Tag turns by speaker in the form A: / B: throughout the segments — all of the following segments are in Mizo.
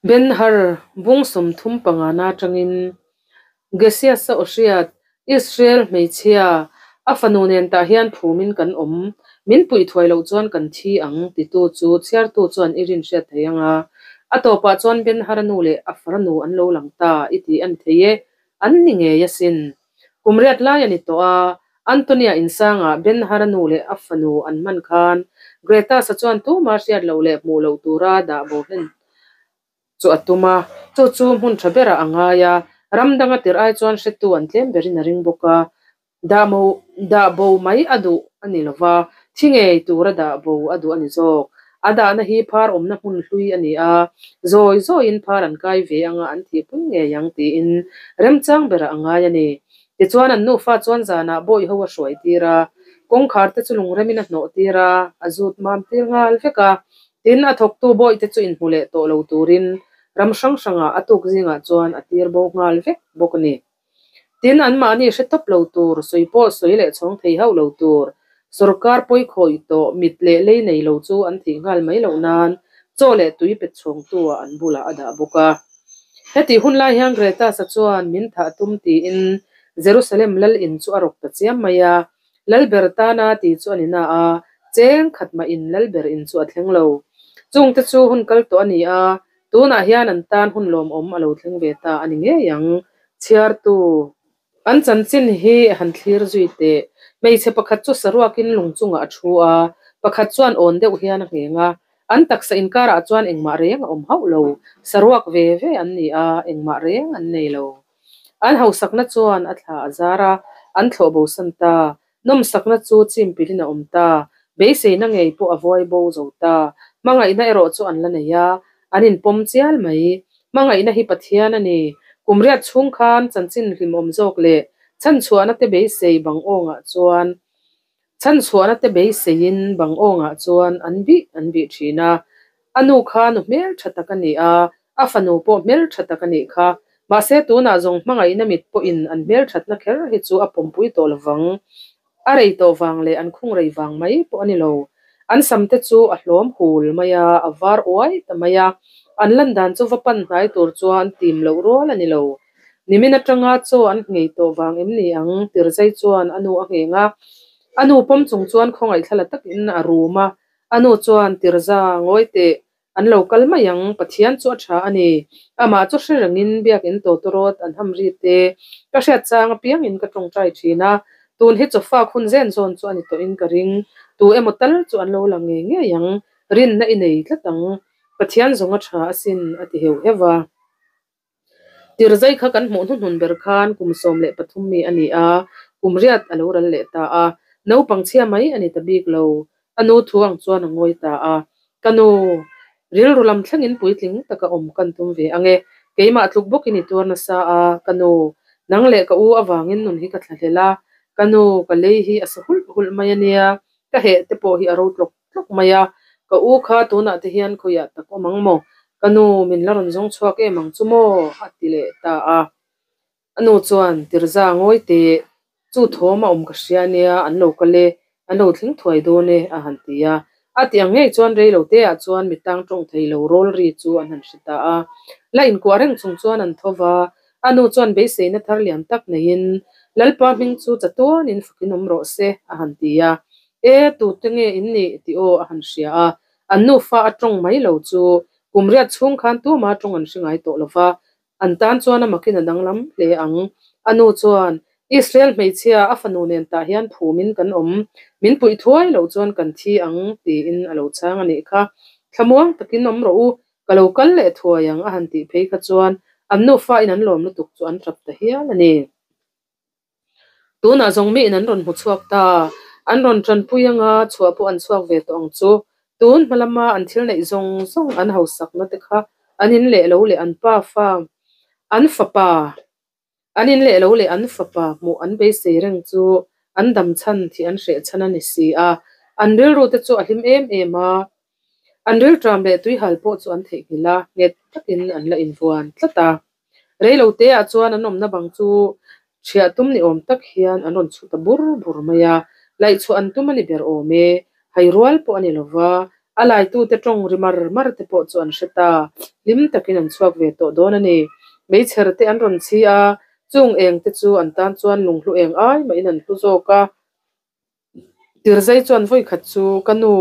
A: Ben-Hur bung 35 na atangin Gesias-a aw hriat, Israel hmeichhia, a fanu nen tah hian phumin kan awm, min puih thuai loh chuan kan thi ang, titu chu chhiartu chuan i rin hriat thei ang a. A tawpah chuan Ben-Hur-a nu leh a farnu an lo lang ta i tih a ni thei e, an ni ngei asin. Kum riat lai a ni tawh a, Antonia insangah Ben-Hur-a nu leh a fanu an hman khan Greta-sa chuan tumah hriat loh leh hmuh loh tura dah bo hlen chu a tum a, chu chu hmun tha berah a ngai a, ram danga tirh ai chuan hretu an tlem berin a ring bawk a, dah mo dah bo mai a duh a ni lo va, thi ngei tura dah bo a duh a ni zawk. A dahna hi phar awmna hmun hlui a ni a, zawi zawiin phar an kai ve anga an thihpui ngei ang tiin remchang berah a ngai a ni. Tichuan an nufa chuan zanah bawi ho a hruai tir a, kawngkhar te chu lungremin a hnawh tir a, a zut mam tir nghal vek a. Tin, a thawktu bawihte chu inhmu leh tawh lo turin ram hrang hrangah a tuk zingah chuan a tir bo nghal vek bawk a ni. Tin, anmahni hre tawp lo tur, sawi pawh sawi leh chhawng thei hauh lo tur, sorkar pawikhawih tawh mit leh lei nei lo chu an thih nghal mai loh nan chaw leh tui pet chhawngtu-ah an bulah a dah bawk a. Hetih hun lai hian Greta-sa chuan min thah tum tiin Jerusalem lal in chu a rawk ta chiam mai a, Lalber tana tih chu a ni na a, cheng khat mah in Lalber in chu a thleng lo. Chungte chu hun kal tawh a ni a, tunah hian an tan hun lawmawm a lo thleng ve ta a ni ngei ang. Chhiartu. An chanchin hi han thlir zui teh. Hmeichhe pakhat chu saruakin lung chungah a thu a, pakhat chuan awn deuh hian a ngheng a. An taksa inkarah chuan engmah reng a awm hauh lo. Saruak ve ve an ni a, engmah reng an nei lo. An hausakna chuan a thla a zar a, an thlawh bosan ta. Nawmsakna chu chimpilin a awm ta. Beiseina ngei pawh a vuai bo zo ta. Hmangaihna erawh chu an la nei a, an inpawm chial mai. Hmangaihna hi Pathian a ni. Kum riat chhung khan chanchin hlimawm zawk leh chhanchhuahna te beisei bang awngah chuan Chhanchhuahna te beiseiin bang awngah chuan an bih an bih thin a. A nu kha nu hmeltha tak a ni a, a fanu pawh hmeltha tak a nih kha. Mahse tunah zawng hmangaihna mit pawhin an hmelthatna kher hi chu a pawmpui tawh lovang. A rei tawh vang leh an khung rei vang mai pawh a ni lo. An sam te chu a hlawm hul mai a, a var uai ta mai a. An lan dan chu va pan hnai tur chuan tim loh rual a ni lo. Nimin atanga chaw an nghei tawh vang em ni ang? Tirzai chuan a nu a ngheng a. A nu pawm chung chuan khawngaih thlala takin a rum a. A nu chuan, Tirza, ngawi teh, an lo kal mai ang, Pathian chu a tha a ni. Amah chu hre rengin biakin tawtawrawt an ham ri te, ka hriat chang apiangin ka tawngtai thin a. Tun hi chawfak hun zen zawn chu a ni tawhin ka ring. Tu emaw tal chu an lo lang ngei ngei ang, rinna i nei tlat ang. Pathian zawng a tha asin, a ti heuh heuh a. Tirzai kha kan hmuh hnuhnun ber khan kum 13 mi a ni a, kum riat a lo ral leh ta a. Naupang chhia mai a ni ta bik lo. A nu thu ang chuan a ngawi ta a. Ka nu, rilru lam thlengin puitling taka awm kan tum ve ang e. Keimah tluk bawkin i tuar nasa a, ka nu. Nang leh ka u avangin nun hi ka thlahlel a. Ka nu, ka lei hi a sa hulh hulh mai a nia. Ka heh te pawh hi a ro tlawk tlawk mai a, ka u kha tunah te hian khawiah tak awm ang maw? Ka nu min la rawn zawng chhuak em ang chu maw? a ti leh ta a. A nu chuan, Tirza ngawi teh, chu thawm a awm ka hria nia, an lo kal e, an lo thleng thuai dawn e, a han ti a. A ti ang ngei chuan rei lo teah chuan mi tang tawng thei lo rawl ri chu an han hre ta a. La inkuah reng chung chuan an tho va, a nu chuan beiseina thar lian tak neiin, Lalpa hming chu chatuanin fakin awm rawh se, a han ti a. E, tute nge in nih? tih aw a han hria a. An nufa a tawng mai lo chu kum riat chhung khan tuma tawng an hre ngai tawh lo va, an tan chuan a makin a danglam hle ang. A nu chuan, Israel hmeichhia a fanu nen tah hian phumin kan awm, min puih thuai loh chuan kan thi ang, tiin a lo chhang a nih kha. Thlamuang takin awm rawh u, ka lo kal leh thuai ang a han tih phei kha chuan an nufa in an lawm lutuk chu an tap ta hial a ni. Tunah zawng miin an rawn hmu chhuak ta. An rawn tanpui anga chhuah pawh an chhuak ve tawh ang chu. Tun hma lama an thil neih zawng zawng an hausakna te kha an in leh lo leh an pa fa, an fapa, an in leh lo leh an fapa hmuh an beisei reng chu an dam chhan thih an hreh chhan a ni si a. An rilru te chu a hlim em em a. An rilṭam leh tuihal pawh chu an theihnghilh a, nghet takin an la invuan tlat a. Rei lo te ah chuan an awmna bang chu ṭhiah tum ni awm tak hian an rawn chhu ta bur bur mai a, laih chhuah an tum a ni ber awm e, hai rual pawh a ni lo va, A laitute tawng ri mar mar te pawh chu an hre ta. Hlim takin an chhuak ve tawh dawn a ni. Meichher te an rawn chhi a, chung eng te chu an tan chuan lunghlu eng ai mahin an hlu zawk a. Tirzai chuan vawi khat chu, Ka nu,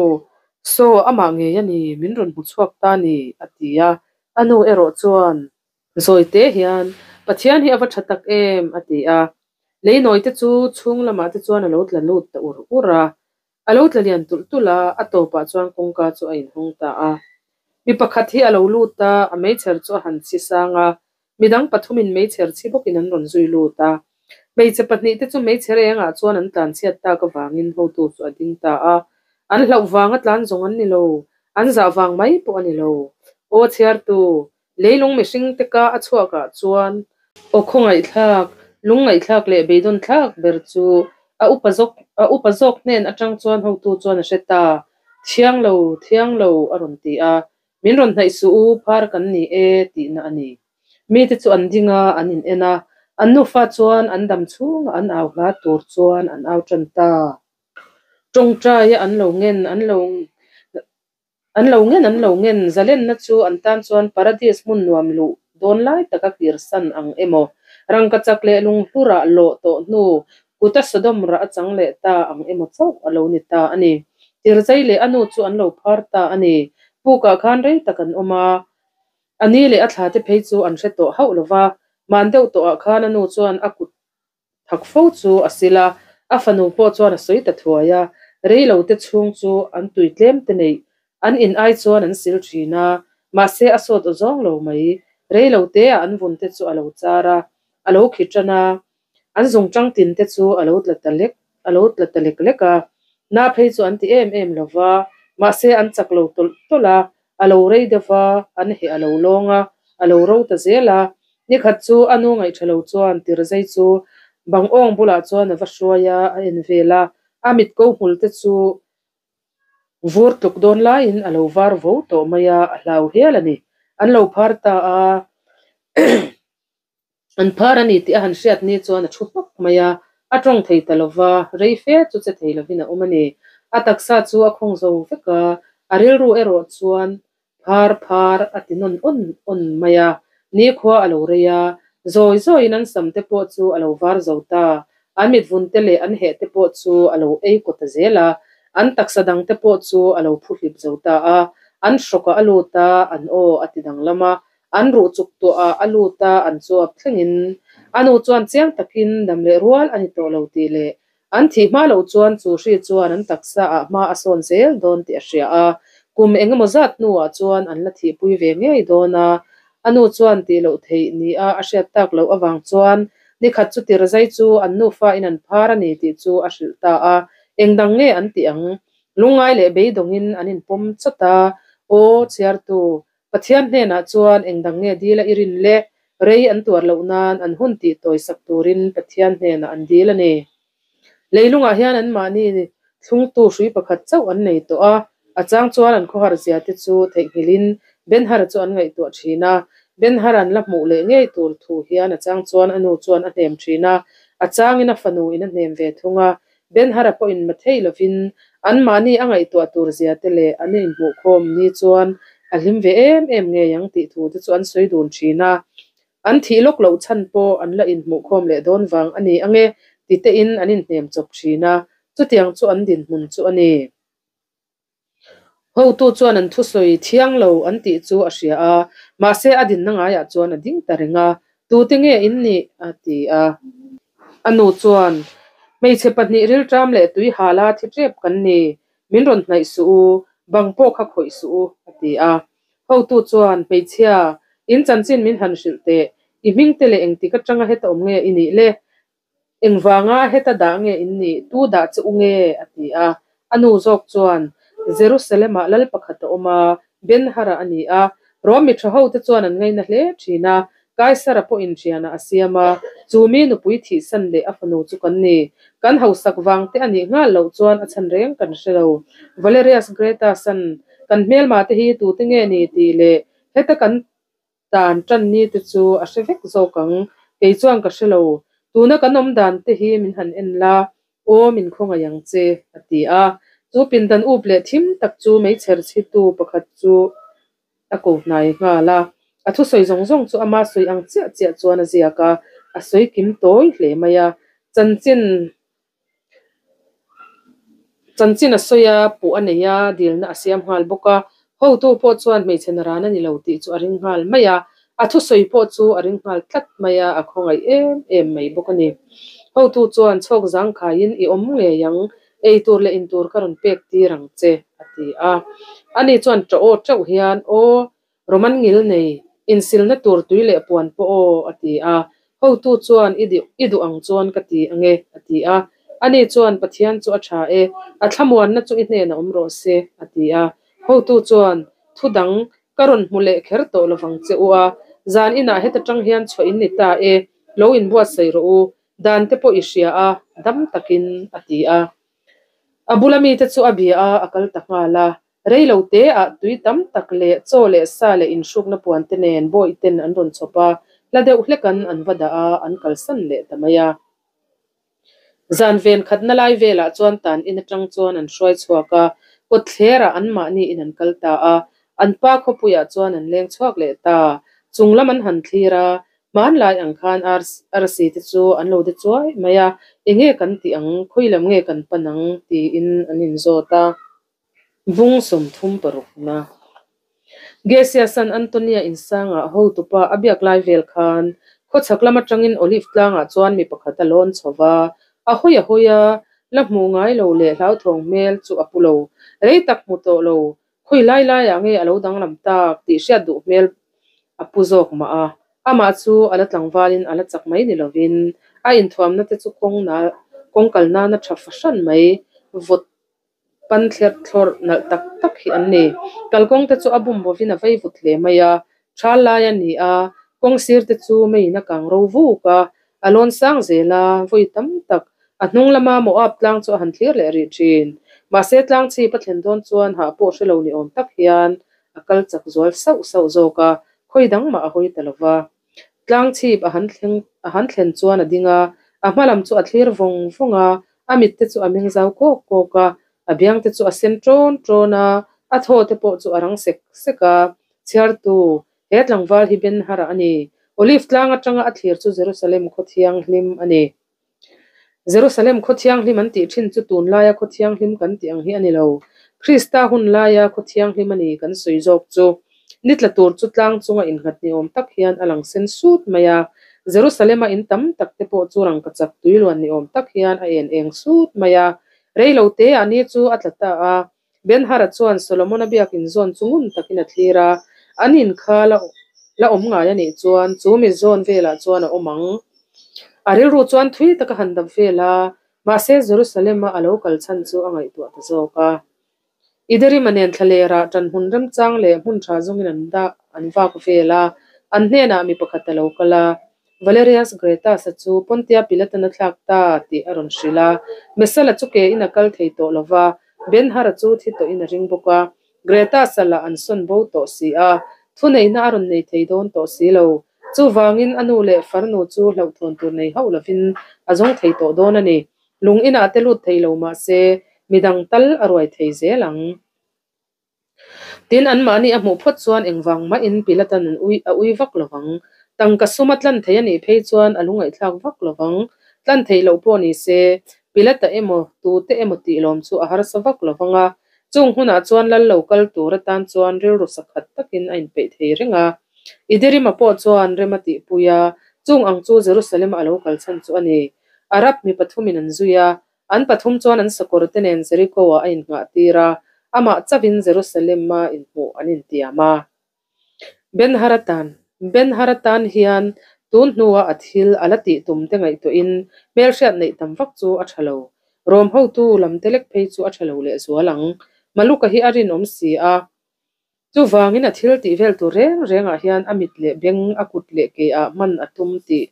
A: saw amah ngei a ni, min rawn hmu chhuak ta a ni, a ti a. A nu erawh chuan zawi te hian, Pathian hi a va tha tak em, a ti a. Leinawi te chu chhung lamah te chuan a lo tla lut ta ur ur a. A lo tla lian tulh tulh a, a tawpah chuan kawngka chu a inhawng ta a. Mi pakhat hi a lo lut a, a meichher chu a han chhi sang a. Midang pathumin meichher chhi bawkin an rawn zui lut a. Hmeichhe pahnihte chu meichher engah chuan an tlanchhiat tak avangin hotu chu a ding ta a. An hlauh vanga tlan zawng an ni lo, an zah vang mai pawh a ni lo. Aw chhiartu, leilung mihringte ka a chhuakah chuan aw khawngaihthlak, lungngaihthlak leh beidawnthlak ber chu a upa zawk a upa zawk hnen atang chuan hotu chuan a hre ta. Thiang lo, thiang lo, a rawn ti a. Min rawn hnaih suh u, phar kan ni e, tihna a ni. Mite chu an ding a, an in en a. An nufa chuan an dam chhunga an au hla tur chuan an au tan ta. Tawngtaia an lo ngen, an lo an lo ngen, an lo ngen. Zalenna chu an tan chuan Paradis hmun nuam luh dawn lai taka kirsan ang emaw, rangkachak leh lunghlurah lawh tawh hnu kuta Sodom rah a chang leh ta ang emaw chauh a lo ni ta a ni. Tirzai leh a nu chu an lo phar ta a ni. Pukah khan rei tak an awm a. A ni leh a thla te phei chu an hre tawh hauh lo va, man deuh tawhah khan a nu chuan a kut thak fo chu a sil a, a fanu pawh chuan a sawi ta thuai a, rei lo te chhung chu an tui tlem te neih an in ai chuan an sil thin a, mahse a sawt aw zawng lo mai, rei lo te ah an vun te chu a lo char a, a lo khi tan a, an zungchang tin te chu a lo tla ta lek a lo tla ta lek lek a, na phei chu an ti em em lo va, mahse an chak lo tawlh tawlh a, a lo rei deuh va, an heh a lo lawng a, a lo ro ta zel a. Nikhat chu a nu ngaihṭha lo chuan Tirzai chu bang awng bulah chuan a va hruai a, a en vel a, a mit ko hmul te chu vur tluk dawn laiin a lo var vo tawh mai a, a hlau hial a ni. An lo phar ta a. An phar a ni tih a han hriat ni chuan a thu hnawk mai a, a tawng thei ta lo va, rei fe chu che thei lovin a awm a ni. A taksa chu a khawng zo vek a, a rilru erawh chuan phar phar a ti nawn awn awn mai a. Nikhua a lo rei a, zawi zawiin an sam te pawh chu a lo var zo ta. An mitvun te leh an heh te pawh chu a lo ei kaw ta zel a, an taksa dang te pawh chu a lo phu hlip zo ta a, an hrawkah a lut a, an aw a ti danglam a, An ruh chuk tuah ah a lut a, an chuap thlengin a nu chuan chiang takin dam leh rual a ni tawh lo tih leh an thih hma loh chuan chu hri chuan an taksa ah hma a sawn zel dawn tih a hria a. Kum engemaw zat hnuah chuan an la thihpui ve ngei dawn a, a nu chuan tih loh theih ni a a hriat tak loh avang chuan nikhat chu tirzai chu an nufa in an phar a ni tih chu a hrilh ta a, engdang nge an tih ang? Lungngai leh beidawngin an inpawm chawt a, Aw chhiartu, Pathian hnenah chuan eng dang nge dil a i rin le? Rei an tuar loh nan an hun tih tawi sak turin Pathian hnenah an dil a ni. Leilungah hian anmahni thlungtu hrui pakhat chauh an nei tawh a, a chang chuan an khawhar zia te chu theihnghilhin Benhara chu an ngaihtuah thin a. Benhar an la hmuh leh ngei tur thu hian a chang chuan a nu chuan a hnem thin a, a changin a fanu in a hnem ve thung a. Benhara pawhin ma thei lovin anmahni a ngaihtuah tur zia te leh an inhmuhkhawm ni chuan a hlim ve em em ngei ang tih thu te chu an sawi dun thin a. An thih lawk loh chhan pawh an la inhmuhkhawm leh dawn vang a ni ange ti tein an inhnem chawp thin a, chutiang chu an dinhmun chu a ni. Hotu chuan an thusawi thiang lo an tih chu a hria a, mahse a dinna ngaiah chuan a ding ta reng a, Tute nge in nih? a ti a. A nu chuan, Hmeichhe pahnih rilṭam leh tui hala thi ṭep kan ni, min rawn hnaih suh u, bang pawh kha khawih suh u, a ti a. Hotu chuan, Hmeichhia, in chanchin min han hrilh teh, i hmingte leh engtik aṭanga heta awm nge i nih le? Engvanga heta dah nge in nih? Tu dah che u nge? a ti a. A nu zawk chuan, Jerusalem-ah lal pakhat a awm a, Ben-Hara a ni a. Rom mi tha hote chuan an ngaina hle thin a, Kaisara pawhin thianah a siam a, chu mi nupui thihsan leh a fanu chu kan ni. Kan hausak vang te a nih nghal loh chuan a chhan reng kan hre lo. Valerius Gratus-a'n kan hmelma te hi tute nge ni tih leh heta kan Dan tan ni te chu a hre vek zawk ang, kei chuan ka hre lo. Tuna kan awm dan te hi min han en la, aw min khawngaih ang che, a ti a. Chu pindan up leh thim tak chu meichher chhitu pakhat chu a ko hnai nghal a. A thusawi zawng zawng chu ama sawi ang chiah chiah chuan a ziak a, a sawi kim tawi hle mai a. Chanchin chanchin a sawi a, puh a nei a, dilna a siam nghal bawk a. Hotu pawh chuan hmeichhe naran a ni lo tih chu a ring nghal mai a, a thusawi pawh chu a ring nghal tlat mai a, a khawngaih em em mai bawk a ni. Hotu chuan chhawk zangkhaiin i awm ngei ang, ei tur leh in tur ka rawn pek tir ang che, a ti a. Ani chuan ṭah aw ṭeuh hian, Aw, Roman ngil nei, insilna tur tui leh puan pawh aw, a ti a. Hotu chuan, I i duh ang chuan ka ti ang e, a ti a. Ani chuan, Pathian chu a tha e, a thlamuanna chu i hnenah awm rawh se, a ti a. Hotu chuan, Thu dang ka rawn hmu leh kher tawh lovang che u a, zan inah heta tang hian chhuah in ni ta e, lo inbuatsaih rawh u, dan te pawh i hria a, dam takin, a ti a. A bula mite chu a bia a, a kal ta nghal a. Rei lo te ah tui tam tak leh chaw leh sa leh inhrukna puan te nen bawih ten an rawn chhawp a, hla deuh hlekan an va dah a, an kalsan leh ta mai a. Zan ven khatna lai velah chuan tan in atang chuan an hruai chhuak a, kawtthler ah anmahni in an kal ta a, an pa khawpuiah chuan an leng chhuak leh ta. Chung lam an han thlir a, Hmanlai ang khan arsi te chu an lo de chuai mai a, enge kan tih ang, khawi lam nge kan pan ang tiin an inzawt a. Bung 36 na. Gesia San Antonia insangah hotupa a biak lai vel khan khawchhak lam atangin Olive tlangah chuan mi pakhat a lawn chho va, a hawi a hawi a, la hmuh ngai lo leh hlauthawng hmel chu a pu lo, rei tak hmu tawh lo, Khawi lai laiah nge a lo danglam tak tih hriat duh hmel a pu zawk mah a, amah chu a la tlangvalin a la chak mai ni lovin a inthuamna te chu kawng nal kawng kal nana tha fahran mai vawt pan thlerh thlawrh nalh tak tak hi an ni. Kalkawng te chu a bum bovin a vei vut hle mai a, thal lai a ni a, kawng sir te chu meiin a kang ro vuk a, A lawn sang zel a, vawi tam tak a hnung lama Moab tlang chu a han thlir leh rih thin. Mahse tlang chhip a thlen dawn chuan hah pawh hre lo ni awm tak hian a kal chak zual sauh sauh zawk a, khawi dang mah a hawi ta lo va. Tlang chhip a han thleng a han thlen chuan a ding a, a hma lam chu a thlir vawng vawng a, a mit te chu a meng zau kawk kawk a, a biang te chu a sen ṭawn ṭawn a, a thaw te pawh chu a rang sek sek a, chhiartu He tlangval hi Ben Hara a ni. Olive tlang atanga a thlir chu Jerusalem khaw thianghlim a ni. Jerusalem khaw thianghlim an tih thin chu tunlaia khaw thianghlim kan tih ang hi a ni lo. Krista hun laia khaw thianghlim a ni kan sawi zawk chu. Ni tla tur chu tlang chunga innghat ni awm tak hian a lang sen sut mai a. Jerusalem-a in tam tak te pawh chu rangkachak tuiluan ni awm tak hian a en eng sut mai a. Rei lo teah ni chu a tla ta a. Ben-Hara chuan Solomon-a biakin zawn chu ngun takin a thlir a, an in kha la la awm ngai a nih chuan chu mi zawn velah chuan a awm ang. A rilru chuan thui taka han dap vel a, mahse Jerusalem-a a lo kal chhan chu a ngaihtuah ta zawk a. Iderima nen thlalerah ṭan hmun remchang leh hmun ṭha zawngin an dah an vak vel a, an hnenah mi pakhat a lo kal a. Valerius Gratus-a chu Pontia Pilatan a thlak ta tih a rawn hrilh a, Messala chu ke in a kal thei tawh lo va, Ben-Hara chu thi tawhin a ring bawk a, Gratus-a lah an sawn bo tawh si a, thuneihna a rawn nei thei dawn tawh si lo. Chuvangin a nu leh farnu chu hlauhthawn tur nei hauh lovin a zawng thei tawh dawn a ni. Lung inah te lut thei lo mah se, midang tal a ruai thei zel ang. Tin, anmahni a hmuh phawt chuan engvang mahin Pilatan an ui a ui vak lovang. Tangka suma tlan thei a nih phei chuan a lungaihthlak vak lovang. Tlan theih loh pawh ni se, Pilata emaw, tute emaw tih lawm chu a harsa vak lovang a. Chung hunah chuan lal lo kal tur atan chuan rilru sakhat takin a inpeih thei reng a. Iderima pawh chuan rem a tihpui a, chung ang chu Jerusalem-a a lo kal chhan chu a ni. Arab mi pathumin an zui a, An pathum chuan an sakawr te nen Jericho-ah a innghah tir a, amah chauhin Jerusalem-a inhmuh an intiam a. Ben-Haratan Ben-Haratan hian tun hnua a thil a la tih tum te ngaihtuahin hmelhriat neih tam vak chu a tha lo. Rom hotu lam te lek phei chu a tha lo lehzual ang. Maluka hi a rinawm si a. Chuvangin a thil tih vel tur reng rengah hian a mit leh beng, a kut leh ke ah hman a tum tih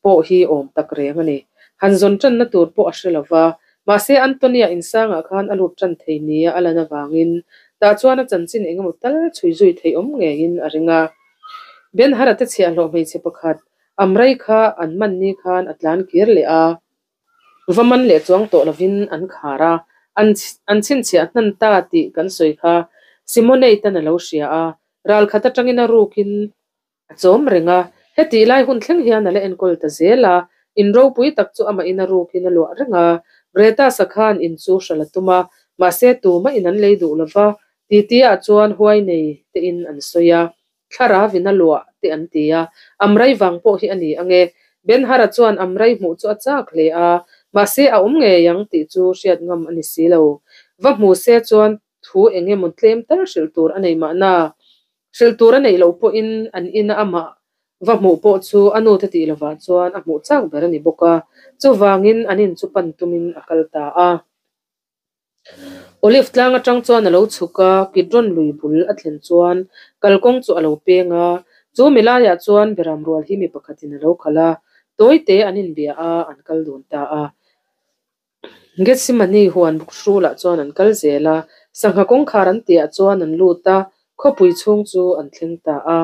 A: pawh hi awm tak reng a ni. Han zawn tanna tur pawh a hre lo va, mahse Antonia insangah khan a lut tan thei nia a lan avangin tah chuan a chanchin engemaw tal chhui zui theih awm ngeiin a ring a. Ben-Hara te chhiahhlawh hmeichhe pakhat Amrei kha an man ni khan a tlan kir leh a. Va man leh chuang tawh lovin an khar a, An an chhinchhiah hnan ta tih kan sawi kha Simonate-an a lo hria a, ralkhat atangin a rukin a chawm reng a. Hetih lai hun thleng hian a la enkawl ta zel a, in ropui tak chu amahin a rukin a luah reng a. Greta-sa khan in chu hralh a tum a, mahse tumah in an lei duh lo va, titi-ah chuan huai nei tein an sawi a. Thlarau-in a luah te an ti a, Amrei vang pawh hi a ni ang e. Ben-Hara chuan Amrei hmuh chu a chak hle a, mahse a awm ngei ang tih chu hriat ngam a ni si lo. Va hmu se chuan thu eng emaw tlem tal hrilh tur a nei mahna. Hrilh tur a neih loh pawhin an ina amah va hmuh pawh chu a nute tih lovah chuan a hmuh chak ber a ni bawk a, chuvangin an in chu pan tumin a kal ta a. Olive tlang atang chuan a lo chhuk a, Kidron lui bul a thlen chuan kalkawng chu a lo peng a, chu mi laiah chuan Beram rual hi mi pakhatin a lo khalh a, tawite an inbia a, an kal dun ta a. Gethsemane huan buk hrulah chuan an kal zel a, sangha kawngkhar an tihah chuan an lut a, khawpui chhung chu an thleng ta a.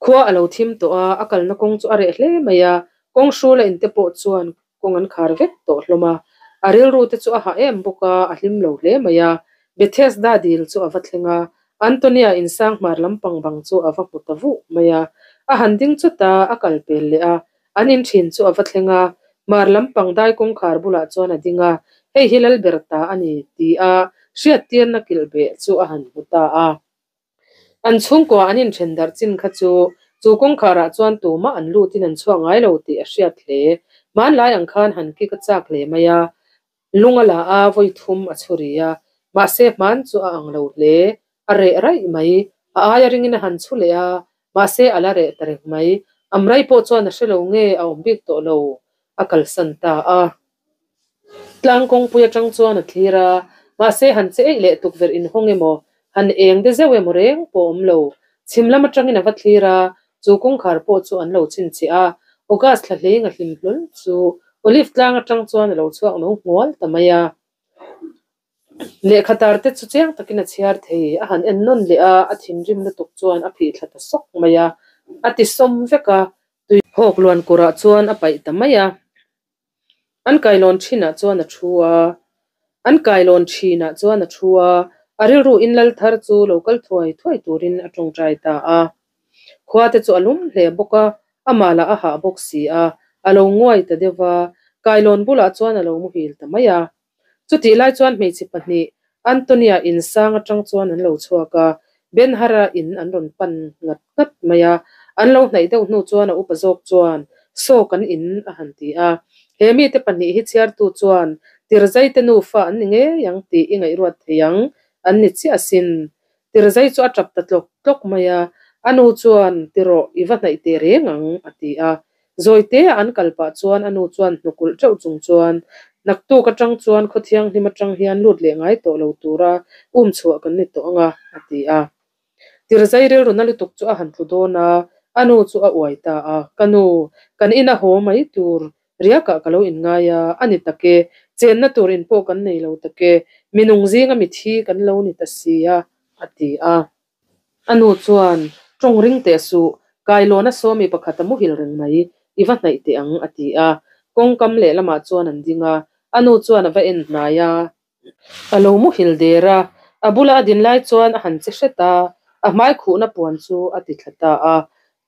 A: Khua a lo thim tawh a, a kalna kawng chu a reh hle mai a, kawng hrula inte pawh chuan kawng an khar vek tawh hlawm a. A rilru te chu a hah em bawk a, a hlim lo hle mai a. Bethesda dil chu a va thleng a, Antonia insang hmar lampang bang chu a va hmu ta vuh mai a. A han ding chut a, a kal pel leh a, an in thin chu a va thleng a, hmar lampang dai kawngkhar bulah chuan a ding a, hei hi Lalberta a ni ti a hriattirna kilh beh chu a han hmu ta a. An chhungkua an inthen darh chin kha chu, chu kawngkharah chuan tumah an lutin an chhuak ngai lo tih a hriat hle. Hmanlai ang khan han kik a chak hle mai a, lung a la a, vawi thum a chhuri a, mahse hman chu a ang lo hle, a reh raih mai. A aia ringin a han chhu leh a, mahse a la reh ta reng mai. Amrai pawh chuan a hre lo nge a awm bik tawh lo, a kalsan ta a. Tlang kawngpui atang chuan a thlir a, mahse han che eih leh tukverh inhawng emaw, han eng de zeuh emaw reng pawh awm lo. Chhim lam atangin a va thlir a, chu kawngkhar pawh chu an lo chhinchhiah a, August thla hleing a hlim hlawl chu Olive tlang atang chuan a lo chhuak no hmual ta mai a. Lehkha tar te chu chiang takin a chhiar thei, a han en nawn leh a, a thinrim lutuk chuan a phih thla ta sawk mai a, a ti sawm vek a, tui hawk luan kurah chuan a paih ta mai a. An kailawn thinah chuan a thu a, an kailawn thinah chuan a thu a, a rilru in lal thar chu lo kal thuai thuai turin a tawngtai ta a. Khua te chu a lum hle bawk a, amah lah a hah bawk si a, a lo nguai ta deuh va, kailawn bulah chuan a lo muhil ta mai a. Chutih lai chuan hmeichhe pahnih Antonia in sang atang chuan an lo chhuak a, Ben-Hara in an rawn pan ngat ngat mai a. An lo hnaih deuh hnu chuan a upa zawk chuan, Saw kan in a han ti a. He mite pahnih hi chhiartu chuan Tirzaite nufa an ni ngei ang tih i ngaihruat thei ang, an ni chiah asin. Tirzai chu a tap ta tlawk tlawk mai a, a nu chuan, Ti rawh, i va hnaih teh reng ang, a ti a. Zawitea an kal pah chuan a nu chuan hnukulh teuh chung chuan, Naktuk atang chuan khaw thianghlim atang hian lut leh ngai tawh lo tura um chhuah kan ni tawh ang a, a ti a. Tirzai rilru na lutuk chu a han tlu dawn a, a nu chu a uai ta a, Ka nu, kan ina haw mai tur Riakah ka lo inngai a, a ni tak e, chenna tur in pawh kan nei lo tak e, mi nung zinga mi thi kan lo ni ta si a, a ti a. A nu chuan, Tawng ring teh suh, kailawn a sawmi pakhat a muhil reng mai, i va hnaih teh ang, a ti a. Kawngkam lehlamah chuan an ding a, a nu chuan a va en hnai a. A lo muhil der a, a bula a din lai chuan a han che hret a, a hmai khuhna puan chu a ti thla ta a.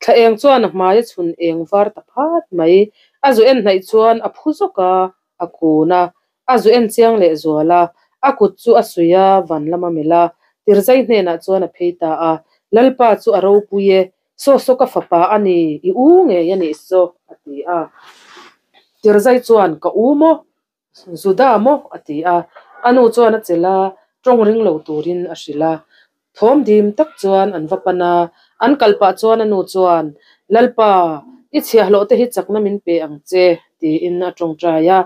A: Thla eng chuan a hmai a chhun eng var ta phat mai. A zu en hnaih chuan a phu zawk a, a kun a, a zu en chiang leh zual a, a kut chu a suih a, van lam a melh a, Tirzai hnenah chuan a phei ta a, Lalpa chu a ropui e, saw saw ka fapa a ni, i u ngei a nih saw, a ti a. Tirzai chuan, Ka u maw? Juda maw? a ti a. A nu chuan a chelh a, tawng ring lo turin a hrilh a. Thawm dim tak chuan an va pan a, an kal pah chuan a nu chuan, Lalpa, i chhiahhlawh te hi chakna min pe ang che, tiin a tawngtai a.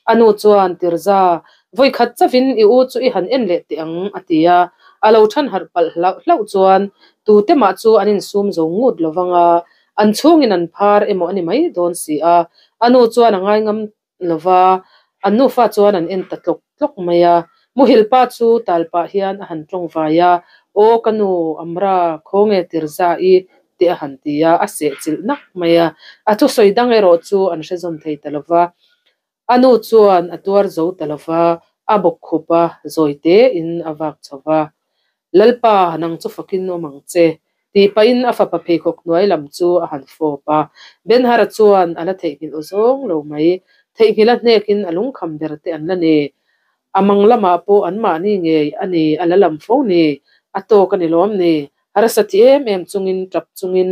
A: A nu chuan, Tirza, vawi khat chavin i u chu i han en leh teh ang, a ti a. A lo than harh palh hlauh hlauh chuan tute mah chu an insum zo ngut lo vang a, an chhungin an phar emaw a ni mai dawn si a. A nu chuan a ngaingam lova, an nufa chuan an en ta tlawk tlawk mai a. Muhil pa chu tal pah hian a han tawng vai a, Aw ka nu, Amra, khawnge Tirza i te a han ti a, a seh chilh nak mai a. A thusawi dang erawh chu an hre zawn thei ta lova. A nu chuan a tuar zo ta lova, A bawkkhup a, zawi tein a vak chho va. Lalpa, nang chu fakin awm ang che, tih pahin a fapa pheikhawk hnuai lam chu a han fawp a. Ben-Hara chuan a la theihnghilh aw zawng lo mai. Theihnghilh a hnekin a lungkham ber te an la ni. A mang lamah pawh anmahni ngei a ni a la lam fo ni. A tawk a ni lawm ni? Harsa ti em em chungin tap chungin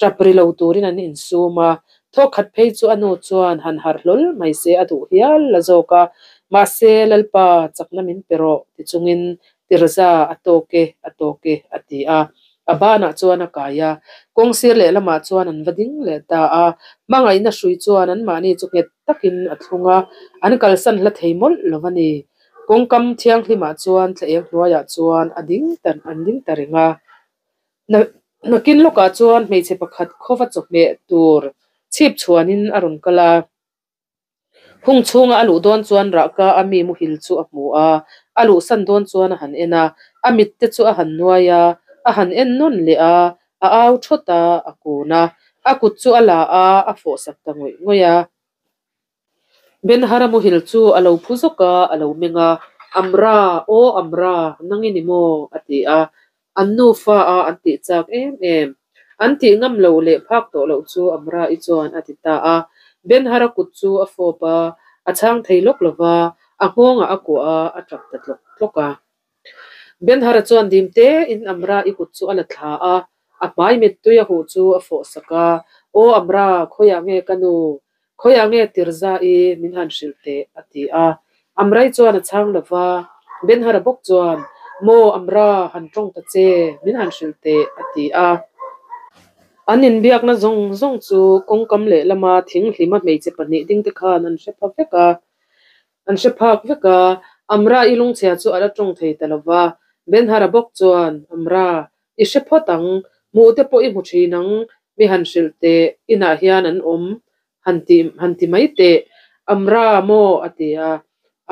A: tap ri lo turin an insum a. Thawkkhat phei chu a nu chuan han harh hlawl mai se a duh hial la zawk a. Mahse, Lalpa, chakna min pe rawh ti chungin Tirza, a tawk e, a tawk e, a ti a. A banah chuan a kai a. Kawng sir lehlamah chuan an va ding leh ta a. Hmangaihna hrui chuan anmahni chu nghet takin a thlung a, an kalsan hla thei mawlh lo a ni. Kawngkam thianghlimah chuan thla eng hnuaiah chuan a ding ta an ding ta reng a. Nakin lawkah chuan hmeichhe pakhat khawva chawhmeh tur chhip chhuanin a rawn kal a. Hung chhunga a luh dawn chuan rahka a mi muhil chu a hmu a, a luhsan dawn chuan a han en a, a mit te chu a han nuai a, a han en nawn leh a, a au thawt a, a kun a, a kut chu a la a, a fawhsak ta ngawih ngawih a. Ben-Hara muhil chu a lo phu zawk a, a lo meng a, Amra, aw Amra, nang i ni maw? a ti a, An nufa a an tih chak em em. An tih ngam lo leh phak tawh loh chu Amra-i chuan a ti ta a. Ben-Hara kut chu a fawp a, a chhang thei lawk lo va, a nghawngah a kuah a, a tap ta tlawk tlawk a. Ben-Hara chuan dim tein Amra-i kut chu a la thla a, a hmai mittui a huh chu a fawh sak a, Aw Amra, khawiah nge ka nu? Khawiah nge Tirza-i min han hrilh teh? a ti a. Amrai chuan a chhang lo va, Ben-Hara bawk chuan, Maw Amra, han tawng ta che, min han hrilh teh, a ti a. An inbiakna zawng zawng chu kawngkam lehlama thinghlima hmeichhe pahnih dingte khan an hre pha vek a. An hre phak vek a, Amra-i lungchhia chu a la tawng thei ta lo va. Ben-Hara bawk chuan, Amra, I hre phawt ang, hmuh te pawh i hmu thin ang, mi han hrilh teh, inah hian an awm, han ti han ti mai teh, Amra maw? a ti a.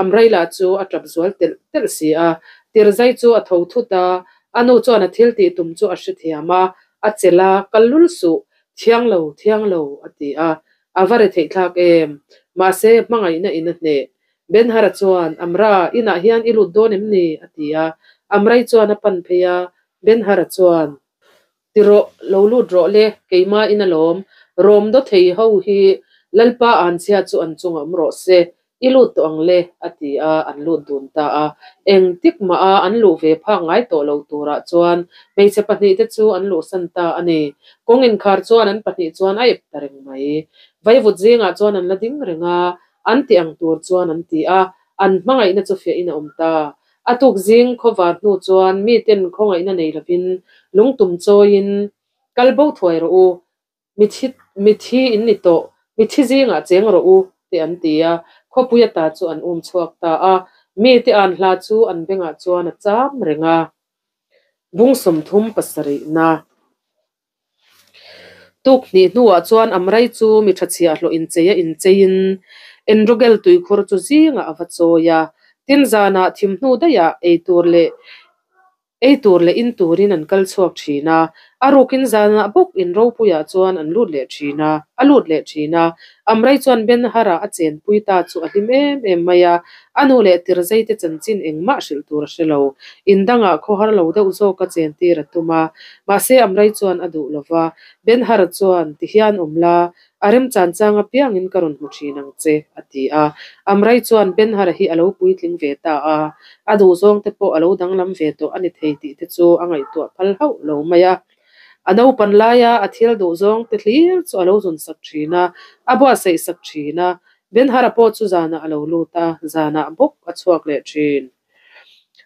A: Amrai lah chu a tap zual telh telh si a. Tirzai chu a tho thut a, a nu chuan a thil tih tum chu a hrethiam a, a chelh a, kal lul suh, thiang lo, thiang lo, a ti a. A va re theih thlak em? Mahse, hmangaihna in a hneh. Ben-Hara chuan, Amra, inah hian i lut dawn em ni? a ti a. Amrai chuan a pan phei a, Ben-Hara chuan, Ti rawh, lo lut rawh le, keimah in alawm. Rawm daw thei ho hi Lalpa anchhia chu an chungah awm rawh se, i lut tawh ang le, a ti a, an lut dun ta a. Engtik mah a an luh ve phak ngai tawh lo turah chuan hmeichhe pahnihte chu an luhsan ta a ni. Kawng inkhar chuan an pahnih chuan a ep ta reng mai. Vaivut zingah chuan an la ding reng a, an ti ang tur chuan an ti a, an hmangaihna chu fiahin a awm ta. A tuk zing khawvar hnu chuan miten khawngaihna nei lovin lungtum chawiin, Kal bo thuai rawh u, Mithi mithi in ni tawh, mithi zingah cheng rawh u, te an ti a, khawpui ata chu an um chhuak ta a, mite an hla chu an bengah chuan a cham reng a. Bung 37 na. Tuk hnih hnuah chuan Amrai chu mi tha chhiahhlawh inchei a incheiin Enrogel tuikhur chu zingah a va chawi a, tin zanah thim hnu daihah ei tur leh Ei tur leh in turin an kal chhuak thin a, a rukin zanah bawk in ropuiah chuan an lut leh thin a, a lut leh thin a. Amrei chuan Ben-Hara a chenpui ta chu a hlim em em mai a, a nu leh Tirzeite chanchin engmah hrilh tur a hre lo. In dangah khawhar lo deuh zawka chentir a tum a, mahse Amrei chuan a duh lo va. Ben-Hara chuan, Tihian awm la, A remchan chang apiangin ka rawn hmu thin ang che, a ti a. Amrai chuan Ben-Hara hi a lo puitling ve ta a, a duhzawng te pawh a lo danglam ve tawh a ni thei tih te chu a ngaihtuah phal hauh lo mai a. A naupan laia a thil duhzawng te hlir chu a lo zawn sak thin a, a buatsaih sak thin a. Ben-Hara pawh chu zanah a lo lut a, zanah bawk a chhuak leh thin.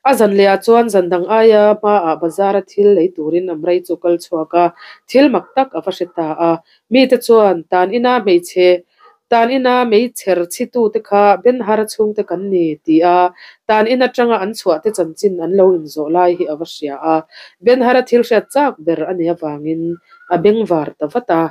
A: A zan lehah chuan zan dang aia hmaah bazar-a thil lei turin Amrei chu kal chhuak a, thil mak tak a va hre ta a. Mite chuan, Tan ina hmeichhe, tan ina meichher chhitute kha Ben-Hara chhungte kan ni, ti a, tan in atanga an chhuahte chanchin an lo inzawh lai hi a va hria a. Ben-Hara thil hriat chak ber a nih avangin a bengvar ta vat a.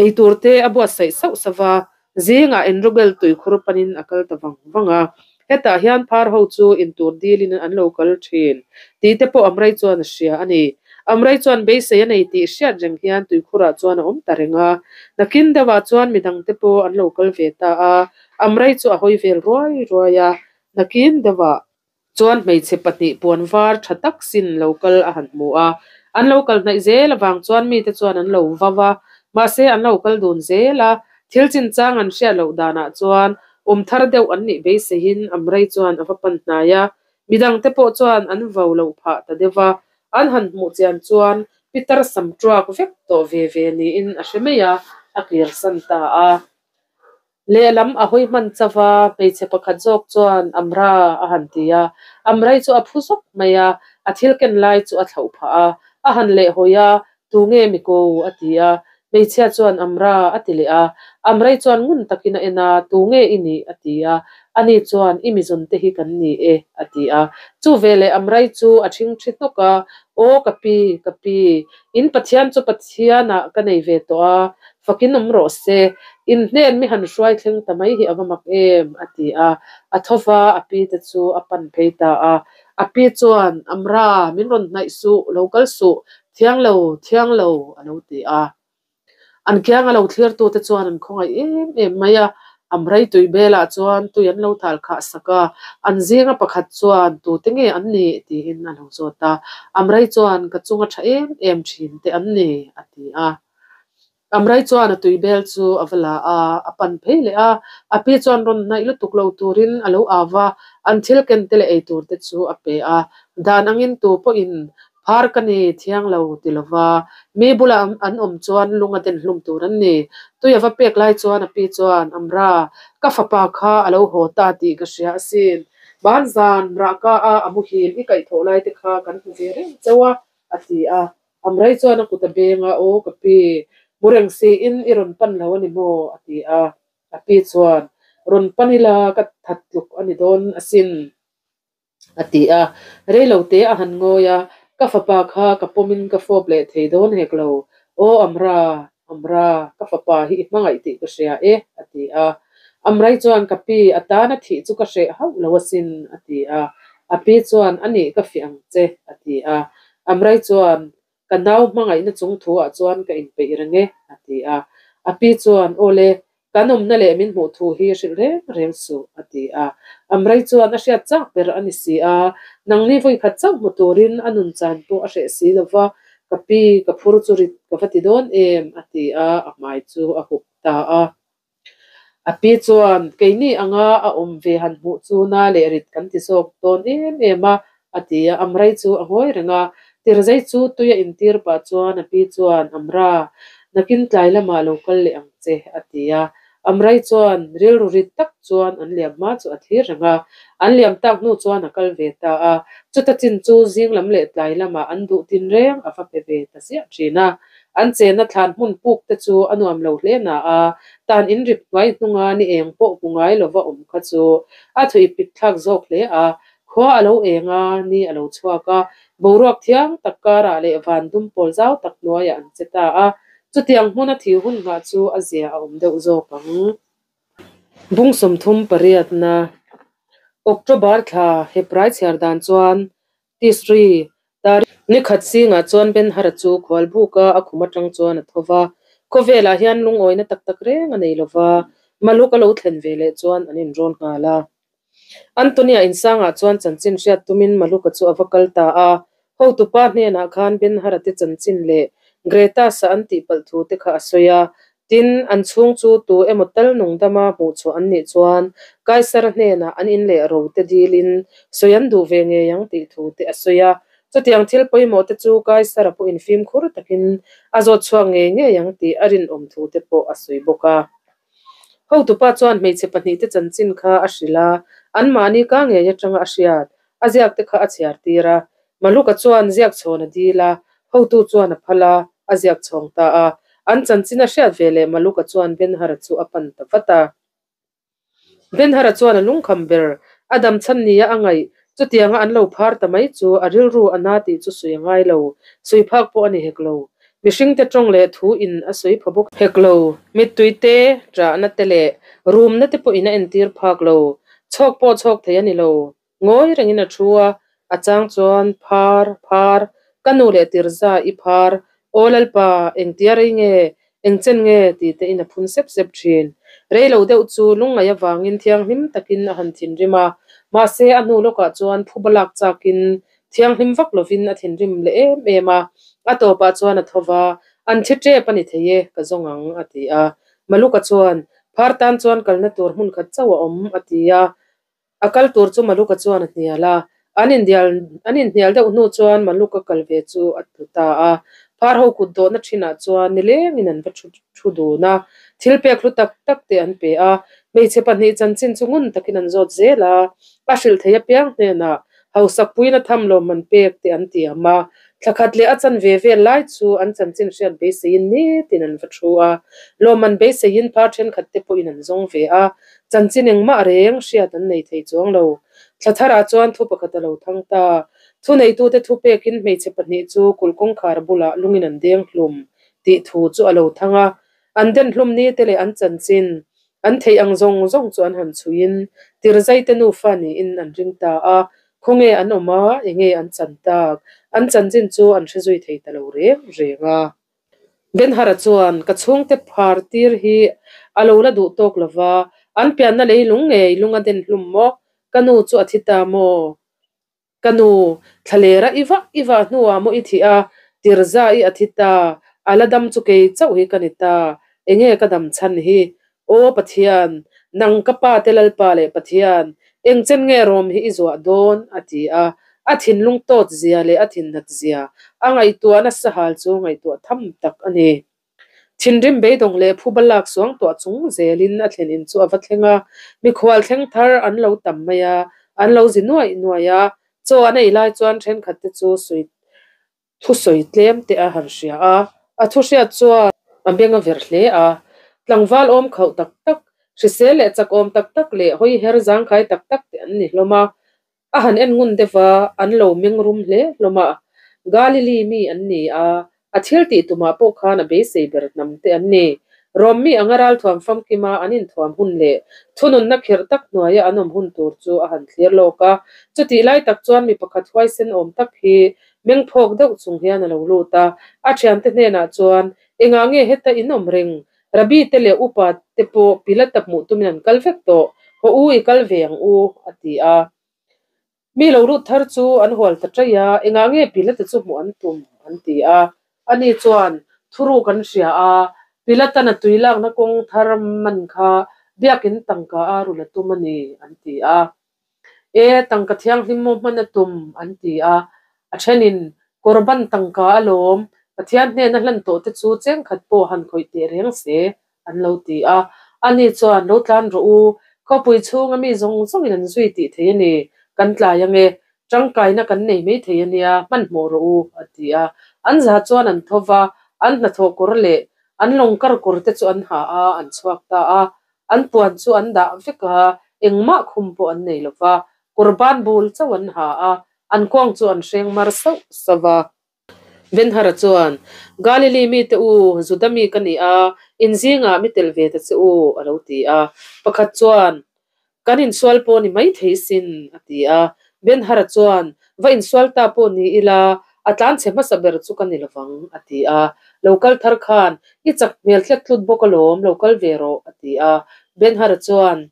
A: Ei tur te a buatsaih sauh sauh va, zingah Enrogel tuikhur panin a kal ta vang vang a. Hetah hian phar ho chu intur dilin an lo kal thin tih te pawh Amrei chuan a hria a ni. Amrei chuan beisei a nei tih hriat reng hian tuikhurah chuan a awm ta reng a. Nakin deuhah chuan midang te pawh an lo kal ve ta a, Amrei chu a hawi vel ruai ruai a. Nakin deuhah chuan hmeichhe pahnih puan var tha tak sin lo kal a han hmu a. An lo kal hnaih zel avang chuan mite chuan an lo vau a, mahse an lo kal dun zel a. Thil chinchang an hriat loh danah chuan awm thar deuh an nih beiseiin Amrei chuan a va pan hnai a. Midangte pawh chuan an vau loh phah ta deuh a. An han hmuh chian chuan Pitar sam tuak vek tawh ve ve niin a hre mai a, a kirsan ta a. Lehlam a hawi hman chauh a, hmeichhe pakhat zawk chuan Amra a han ti a. Amrai chu a phu zawk mai a, a thil ken lai chu a thlauh phah a. A han lehhawi a, Tunge mi ko? a ti a. Hmeichhia chuan Amra a ti leh a. Amrai chuan ngun takin a en a, Tunge i nih? a ti a. Ani chuan, I mizawn te hi kan ni e, a ti a. Chu veleh Amrai chu a ṭhingṭhi hnawk a, Aw ka pi, ka pi, in Pathian chu Pathianah ka nei ve tawh a, fakin awm rawh se. In hnen mi han hruai thleng ta mai hi a va mak em, a ti a. A tho va, a pi te chu a pan phei ta a. A pi chuan, Amra, min rawn hnaih suh, lo kal suh, thiang lo, thiang lo, a lo ti a. An kianga lo thlirtute chuan an khawngaih em em mai a, Amrei tui belah chuan tui an lo thal khah sak a, an zinga pakhat chuan tute nge an nih tiin a lo zawt a, Amrei chuan ka chunga tha em em thin te an ni a ti a. Amrei chuan a tui bel chu a va la a, a pan phei leh a, a pi chuan rawn hnaih lutuk lo turin a lo au va, an thil ken te leh ei tur te chu a pe a, dan angin tu pawhin Phar ka ni thiang lo ti lova mi bula an awm chuan lung a den hlum tur an ni. Tui a va pek lai chuan a pi chuan, Amra, ka fapa kha a lo haw ta tih ka hria asin. Ban zan rahka a a muhil i kaihthawh lai te kha kan hmu ve reng chauh a, a ti a. Amrei chuan a kut a beng a, Aw ka pi, mu reng siin i rawn pan lo a ni maw? a ti a. A pi chuan, Rawn pan ila ka that tluk a ni dawn asin. A ti a, reilote a han ngawi a, Ka fapa kha ka pawmin ka fawp leh thei dawn hek lo. Aw Amra, Amra, ka fapa hi i hmangaih tih ka hria e, a ti a. Amrai chuan, Ka pi, a tana thih chu ka hreh hauh lo asin, a ti a. A pi chuan, A nih ka fiah ang che, a ti a. Amrai chuan, Ka nau hmangaihna chung thu-ah chuan ka inpeih reng e, a ti a. A pi chuan, Aw le, kan awmna leh min hmuh thu hi hrilh reng reng suh, a ti a. Amrei chuan a hriat chak ber a ni si a, nangni vawikhat chauh hmu turin a nun chan pawh a hreh si lo va, ka pi, ka phur chu rit ka va ti dawn em, a ti a, a hmai chu a hup ta a. A pi chuan, Keini anga a awm ve han hmuh chu na leh rit kan ti zawk dawn em em a, a ti a. Amrei chu a ngawi reng a, Tirzei chu tui a intir pah chuan a pi chuan, Amra, nakin tlai lamah lo kal leh ang che, a ti a. Amrei chuan rilru rit tak chuan an liam hma chu a thlir reng a. An liam tak hnu chuan a kal ve ta a. Chuta chin chu zing lam leh tlai lamah an duh tin reng a va pe ve ta ziah thin a. An chenna thlan hmun puk te chu a nuam lo hle na a, tan in rip hnuai hnunga ni eng pawh hmu ngai lova awm kha chu a thui pit thlak zawk hle a. Khua a lo eng a, ni a lo chhuak a, boruak thiang tak karah leh van dum pawl zau tak hnuaiah an che ta a. Chutiang hmuna thi hun nghah chu a zia a awm deuh zawk ang. Bung 38na October thla Hebrai chhiar dan chuan Tisri Tarikh ni khat zingah chuan Ben-Hara chu khualbuka a khum atang chuan a tho va. Khawvelah hian lungawina tak tak reng a nei lo va, Maluk a lo thlen ve leh chuan an inrawn nghal a. Antonia insangah chuan chanchin hriat tumin Maluka chu a va kal ta a. Hotupa hnenah khan Ben-Hara te chanchin leh Greta-sa an tihpalh thu te kha a sawi a. Tin, an chhung chu tu emaw tal nungdama hmuhchhuah an nih chuan Kaisara hnenah an in leh ro te dilin sawi an duh ve ngei ang tih thu te a sawi a. Chutiang thil pawimawh te chu Kaisara pawhin fimkhur takin a zawt chhuak ngei ngei ang tih a rinawm thu te pawh a sawi bawk a. Hotupa chuan hmeichhe pahnihte chanchin kha a hrilh a, anmahni ka ngei atanga a hriat, a ziak te kha a chhiar tir a. Maluka chuan ziak chhawn a dil a, hotu chuan a phal a, a ziak chhawng ta a. An chanchin a hriat ve leh Maluka chuan Benhara chu a pan ta vat a. Benhara chuan a lungkham ber, a dam chhan nia a ngaih, chutianga an lo phar ta mai chu a rilru a na tih chu sawi a ngai lo, sawi phak pawh a ni hek lo. Mihringte tawng leh thu in a sawi pha bawk hek lo. Mittui te, ṭahna te leh rumna te pawhin a entir phak lo. Chhawk pawh chhawk thei a ni lo. Ngawi rengin a thu a, a chang chuan, Phar, phar, ka nu leh Tirza i phar, aw Lalpa, engtia rei nge? Eng chen nge? ti te in a phun sep sep thin. Rei lo deuh chu lungngaih avangin thianghlim takin a han thinrim a, mahse a hnu lawkah chuan phuba lak chakin thianghlim vak lovin a thinrim leh em em a. A tawpah chuan a tho va, An thi tep a ni thei e, ka zawng ang, a ti a. Maluka chuan, Phar tan chuan kalna tur hmun khat chauh a awm, a ti a. A kal tur chu Maluka chuan a hnial a, an indial an inhnial deuh hnu chuan Maluka kal ve chu a tlu ta a. Phar ho kut dawhna thinah chuan nilengin an va thu thu dun a, thil pek hlu tak tak te an pe a. Hmeichhe pahnih chanchin chu ngun takin an zawt zel a, a hrilh thei apiang hnenah hausak puiin a tham lawmman pek te an tiam a. Thla khat leh a chan ve vel lai chu an chanchin hriat beiseiin nitin an va thu a, lawmman beiseiin phar thenkhat te pawhin an zawng ve a. Chanchin engmah reng hriat an nei thei chuang lo. Thla tharah chuan thu pakhat a lo thang ta. Thuneitute thu pekin hmeichhe pahnih chu kulh kawngkhar bulah lungin an deng hlum tih thu chu a lo thang a. An den hlum ni te leh an chanchin an theih ang zawng zawng chu an han chhuiin Tirzaite nufa niin an ring ta a. Khawnge an awm a, enge an chan tak? An chanchin chu an hre zui thei ta lo reng reng a. Benhara chuan, Ka chhungte phar tir hi a lo la duh tawk lo va, an pianna lei lung ngei lung a den hlum maw? Ka nu chu a thi ta maw? Ka nu, thlalera i vah i vah hnuah maw i thih a, tirza i a thi ta, a la dam chu kei chauh hi ka ni ta, enge ka dam chhan hi? Aw Pathian, nang ka pa te Lalpa leh Pathian, eng chen nge rawm hi i zuah dawn? a ti a. A thinlung tawt zia leh a thinhnat zia a ngaihtuahna sahal chu ngaihtuah tham tak a ni. Thinrim beidawng leh phuba lak suang tuah chung zelin a thlen in chu a va thleng a. Mikhual thleng thar an lo tam mai a, an lo zi nuaih nuaih a. Chaw an ei lai chuan thenkhat te chu sawi Thusawi tlem te a han hria a, a thu hriat chuan a beng a ver hle a. Tlangval awm khauh tak tak, hrisel leh chakawm tak tak leh hawi her zangkhai tak tak te an ni hlawm a. A han en ngun deuh a, an lo meng rum hle hlawm a. Galili mi an ni a, a thil tih tumah pawh khan a beisei ber hnam te an ni. Rom mi anga ralthuam famkima an inthuam hun leh thununna khirh tak hnuaia an awm hun tur chu a han thlir lawk a. Chutih lai tak chuan mi pakhat huaisen awm tak hi Meng phawk deuh chung hian a lo lut a, a thiante hnenah chuan, Engah nge heta in awm reng? Rabbi te leh upa te pawh Pilata hmuh tumin an kal vek tawh, haw u i kal ve ang u, a ti a. Mi lo lut thar chu an hual ta ṭaih a, Engah nge Pilata chu hmuh an tum? an ti a. Ani chuan, Thuruk an hria a, Pilatan a tui lakna kawng thar man kha biakin tangka a rul a tum a ni, an ti a. E, tangka thianghlim maw hman a tum? an ti a. A thenin, Korban tangka alawm, Pathian hnena hlan tawh te chu chengkhat pawh han khawih teh reng se, an lo ti a. Ani chuan, Lo tlan rawh u, khawpui chhunga mi zawng zawngin an zui tih thei a ni, kan tlai ange, tangkaina kan nei mai thei a nia, hmanhmawh rawh u, a ti a. An za chuan an tho va, an hnathawh kawr leh an lawngkar kawr te chu an ha a, an chhuak ta a. An puan chu an dah vek a, engmah khum pawh an nei lo va, kawrban bul chauh an ha a, an kuang chu an hreng mar sauh sauh va. Benhara chuan, Galili mite u, Juda mi ka ni a, in zingah mi tel ve ta che u, a lo ti a. Pakhat chuan, Kan insual pawh ni mai thei sin, a ti a. Benhara chuan, Va insual ta pawh ni ila, a tlanchhe hmasa ber chu ka ni lovang, a ti a. Lo kal thar khan, I chak hmel tlek tlut bawk alawm, lo kal ve rawh, a ti a. Benhara chuan,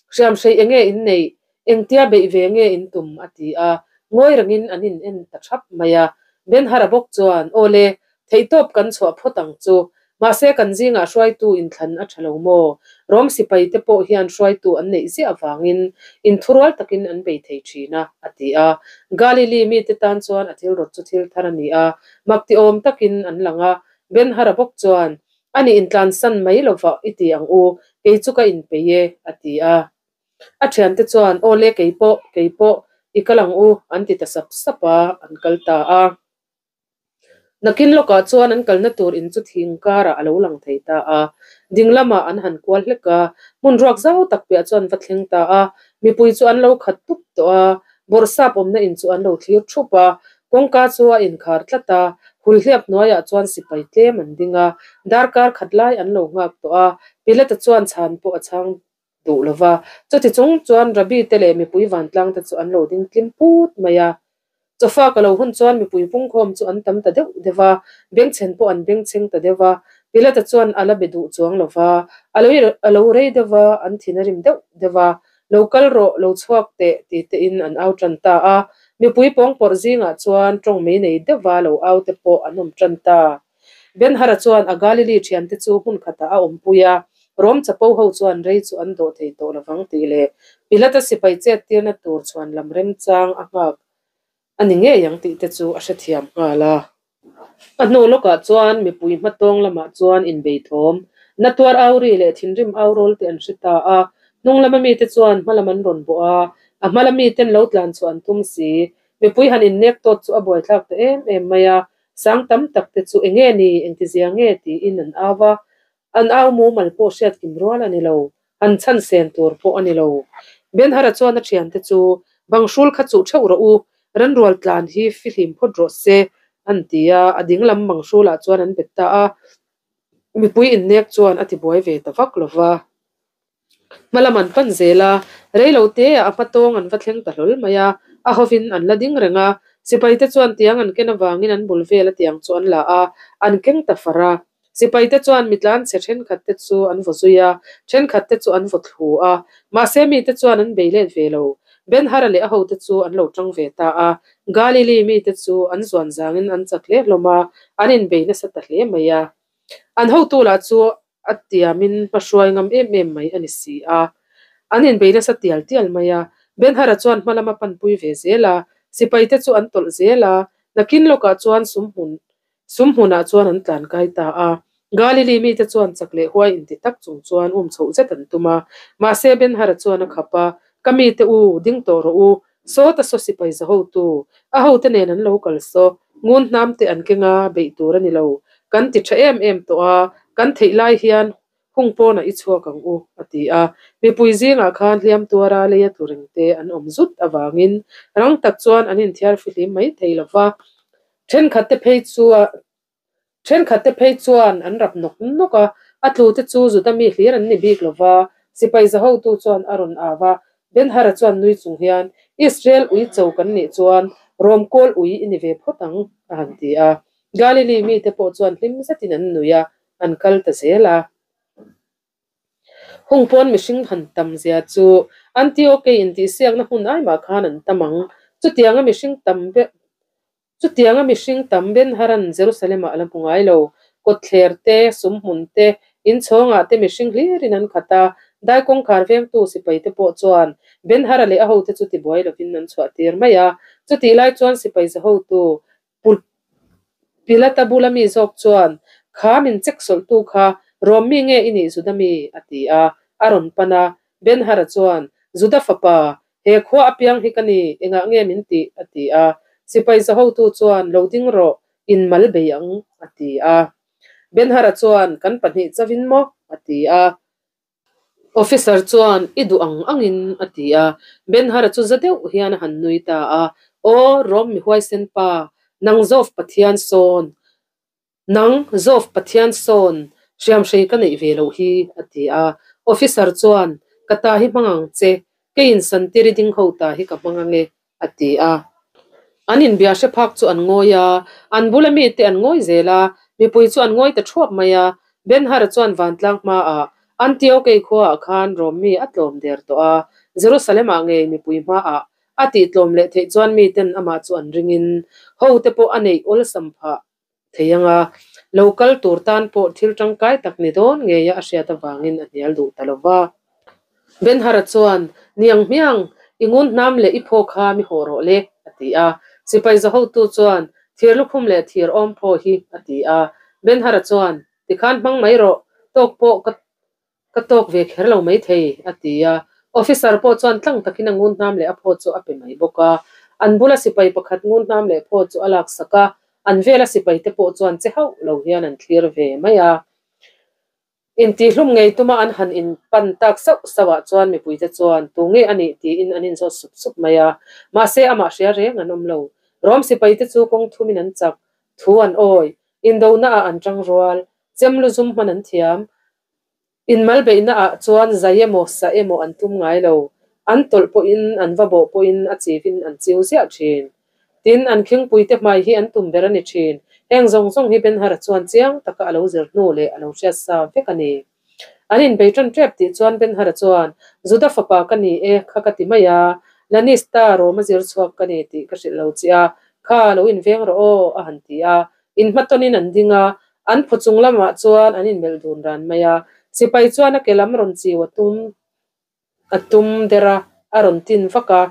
A: Hriamhrei enge in neih? Engtia beih ve nge in tum? a ti a. Ngawi rengin an in en ta thap mai a. Benhara bawk chuan, Awle, Theihtawp kan chhuah phawt ang chu. Mahse kan zingah hruaitu inthlan a tha lo maw? Rom sipai te pawh hian hruaitu an neih ziah avangin inthurual takin an bei thei thin a, a ti a. Galili mite tan chuan a thil rawt chu thil thar a ni a, mak ti awm takin an lang a. Ben-Hara bawk chuan, A nih intlansan mai lovah i ti ang u, kei chu ka inpeih e, a ti a. A thiante chuan, Aw le, kei pawh, kei pawh, i kal ang u, an ti ta sap sap a, an kal ta a. Nakin lawkah chuan an kalna tur in chu thing karah a lo lang thei ta a, ding lamah an han kual hlek a, hmun ruak zau tak piah chu an va thleng ta a, mipui chu an lo khat tup tawh a, bawrhsap awmna in chu an lo thlir thup a, kawngka chu a inkhar tlat a, hulhliap hnuaiah chuan sipai tlem an ding a, darkar khat lai an lo nghak tawh a, Pilata chuan chhan pawh a chhang duh lo va. Chuti chung chuan Rabbi te leh mipui vantlang te chu an lo ding tlim put mai a. Chawfa ka lo hun chuan mipui pungkhawm chu an tam ta deuh deuh a, bengchhen pawh an bengchheng ta deuh a. Pilata chuan a la be duh chuang lo va, a lo a lo rei deuh va, an thin a rim deuh deuh a, Lo kal rawh, lo chhuak teh ti tein an au tan ta a. Mipui pawngpawrh zingah chuan tawng mei nei deuh va lo au te pawh an awm tan ta. Ben-Hara chuan a Galili thiante chu hmun khatah a awmpui a, Rom chapo ho chuan rei chu an dawh thei tawh lovang tih leh Pilata sipai chet tirna tur chhuan lam remchang a nghak a ni ngei ang tih te chu a hrethiam nghal a. A hnu lawkah chuan mipui hmatawng lamah chuan inbeithawm, natuar au ri leh thinrim au rawl te an hre ta a. Hnung lama mite chuan hma lam an rawn bawh a, a hma la miten lo tlan chhuah an tum si. Mipui han innek tawt chu a buaithlak ta em em mai a, sang tam tak te chu enge ni, engtizia nge tiin an au a. An au mumal pawh hriat kim rual a ni lo, han chhan sen tur pawh a ni lo. Ben-Hara chuan a thiante chu, Banghrul kha chuh theuh rawh u, ranrual tlan hi fihlim phawt rawh se, an ti a, a dinglam banghrulah chuan an bet ta a. Mipui innek chuan a tibuai ve ta vak lo va. Hma lam an pan zel a, rei lo te ah a hma tawng an va thleng ta hlawl mai a, a hovin an la ding reng a, sipai te chuan tiang an ken avangin an bul vel a tiang chu an la a, an keng ta far a. Sipai te chuan mi tlanchhe thenkhat te chu an vaw zui a, thenkhat te chu an vaw thlu a, mahse mi te chuan an bei let ve lo. Ben-Hara leh a hote chu an lo tang ve ta a, Galili mi te chu an zuan zangin an chak hle hlawm a, an inbei nasa ta hle mai a. An hotu lah chu A tiamin hmahruai ngam em em mai a ni si a. An inbei nasa tial tial mai a. Ben-Hara chuan hma lama panpui ve zel a, sipaite chu an tawlh zel a, nakin lawkah chuan sumhmun sumhmunah chuan an tlan kai ta a. Galili mite chuan chak leh huai inti tak chung chuan um chhoh zet an tum a. Mahse Ben-Hara chuan a khap a, Ka mite u, ding tawh rawh u. Sawta saw sipai za hotu, a hote nen an lo kal saw, ngun hnam te an keng a, beih tur a ni lo. Kan ti tha em em tawh a, kan theih lai hian hung pawnah i chhuak ang u, a ti a. Mipui zingah khan hliam tuara leia tlu reng te an awm zut avangin rang tak chuan an inthiar fihlim mai thei lo va. Thenkhat te phei chu Thenkhat te phei chuan an rap nawk nawk a, a tlu te chu Juda mi hlir an ni bik lo va, sipai za hotu chuan a rawn au a. Ben-Hara chuan nui chung hian, Israel ui cho kan nih chuan Rom kawl ui i ni ve phawt ang, a han ti a. Galili mite pawh chuan hlim zetin an nui a, an kal ta zel a. Hung pawn mihring han tam zia chu Antioke intihsiakna hmun ai mah khan an tam ang. Chutianga mihring tam ber Chutianga mihring tam Ben-Haran Jerusalem-ah a la hmu ngai lo. Kawtthler te, sumhmun te, inchhawngah te mihring hlirin an khat a, dai kawngkhar vengtu sipai te pawh chuan Ben-Hara leh a hote chu tibuai lovin an chhuah tir mai a. Chutih lai chuan sipai za hotu Pu Pilata bula mi zawk chuan, Kha min check sawlhtu kha Rom mi nge i nih Juda mi? a ti a, a rawn pan a. Ben-Hara chuan, Juda fapa, He khua apiang hi ka ni, engah nge min tih? a ti a. Sipai za hotu chuan, Lo ding rawh, in mal bei ang, a ti a. Ben-Hara chuan, Kan pahnih chauhin maw? a ti a. Officer chuan, I duh ang angin, a ti a. Ben-Hara chu za deuh hian a han nui ta a, Aw, Rom mi huaisen pa, nang Zof Pathian sawn, Nang, Zof Pathian sawn, hriamhrei ka neih ve loh hi, a ti a. Officer chuan, Ka ta hi hmang ang che, keiin Santiri ding ho ta hi ka hmang ange, a ti a. An inbia hre phak chu an ngawi a, an bula mite an ngawi zel a, mipui chu an ngawi ta thuap mai a. Ben-Hara chuan vantlang hmaah, Antiokei khuaah khan Rom mi a tlawm der tawh a, Jerusalem-ah ngei mipui hmaah a tihtlawm leh theih chuan miten amah chu an ringin hote pawh a neih awlsam phah thei ang a, lo kal tur tan pawh thil tangkai tak ni dawn ngeia a hriat avangin a hnial duh ta lo va. Ben-Hara chuan, Niang hmiang, i ngun hnam leh i phaw kha mi haw rawh le, a ti a. Sipai za hotu chuan, Thir lukhum leh thir awm phaw hi, a ti a. Ben-Hara chuan, Tikhan hmang mai rawh, tawk pawh ka Ka tawk ve kher lo maithei, a ti a. Officer pawh chuan tlang takin a ngun hnam leh a phaw chu a pe mai bawk a. An bula sipai pakhat ngun hnam leh phaw chu a laksak a, an vela sipai te pawh chuan che hauh lo hian an thlir ve mai a. Intihlum ngei tuma an han inpan tak sauh sauh ah chuan mipuite chuan tu nge a nih tiin an inzawt sup sup mai a. Mahse amah hria reng an awm lo. Rom sipai te chu kawng thumin an chak, thu an awi, indona ah an tang rual, chem lu zum hman an thiam, Inmal beihnaah chuan zai emaw sa emaw an tum ngai lo. An tawlh pawhin, an va bawh pawhin a chivin an chiu ziah thin. Tin, an khingpuite hmai hi an tum ber a ni thin. Heng zawng zawng hi Ben-Hur-a chuan chiang taka a lo zir hnu leh a lo hriat sa vek a ni. An inbei tan tep tih chuan Ben-Hur-a chuan, Juda fapa ka ni e, kha ka ti mai a, Lanista Roma zir chhuak ka ni tih ka hrilh lo che a, kha lo inveng rawh aw, a han ti a. Inhmatawnin an ding a, an phaw chung lamah chuan an inmelh dun ran mai a. Sipai chuan a ke lam rawn chiu a tum a tum der a, a rawn tin vak a.